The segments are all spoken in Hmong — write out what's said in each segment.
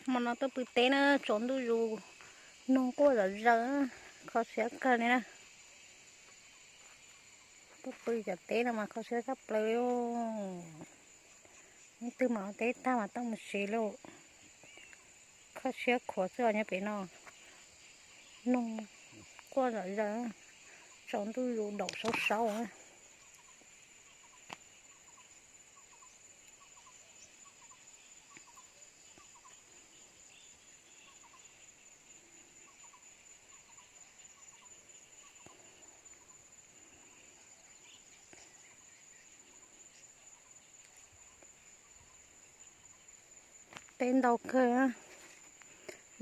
Hmo no tuaj pw teb na, tsaus ntuj zus, noog quaj zom zaws, kho siab kawg li na. Tuaj pw cov teb no mas kho siab tshaj plaws li. Leej twg mas ua teb tag mas tau mus siv lauj. Kho siab khuav xwb os nyob pem no. Noog quaj zom zaws, tsaus ntuj zus daum saub saub. Teb ntau kawg,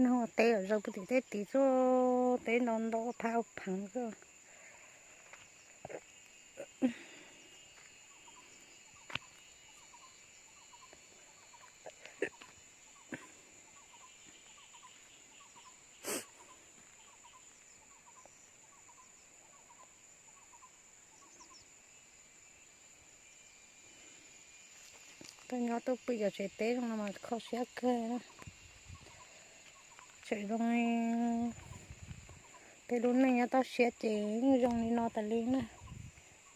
noog ua teb zom zaws puag tim tej tid xwb, teb ntau ntau phaj pheev xwb. Tuaj nyob tuaj pw cov tsev teb zoo no mas kho siab kawg. Tseem zoo li peb lub neej nyob toj siab ces yeej zoo li no tas li na.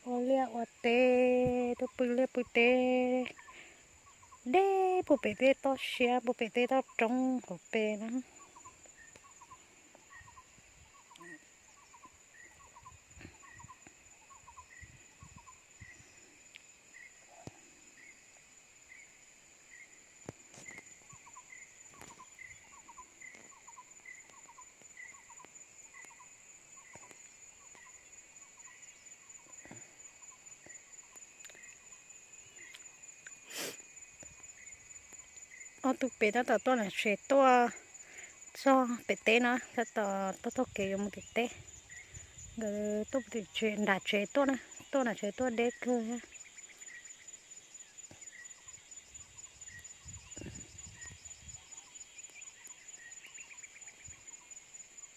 Ua liaj ua teb, tuaj pw liaj pw teb deb puag pem tej toj siab, puag pem tej toj roob hauv pes na. Ob tug pem tab tom tuaj nram tsev tuaj txog pem teb no, tab tom tuaj taug kev yuav mus tim teb. Nkawd tuaj tim tsev, nram tsev tuaj na, tuaj nram tsev tuaj deb kawg.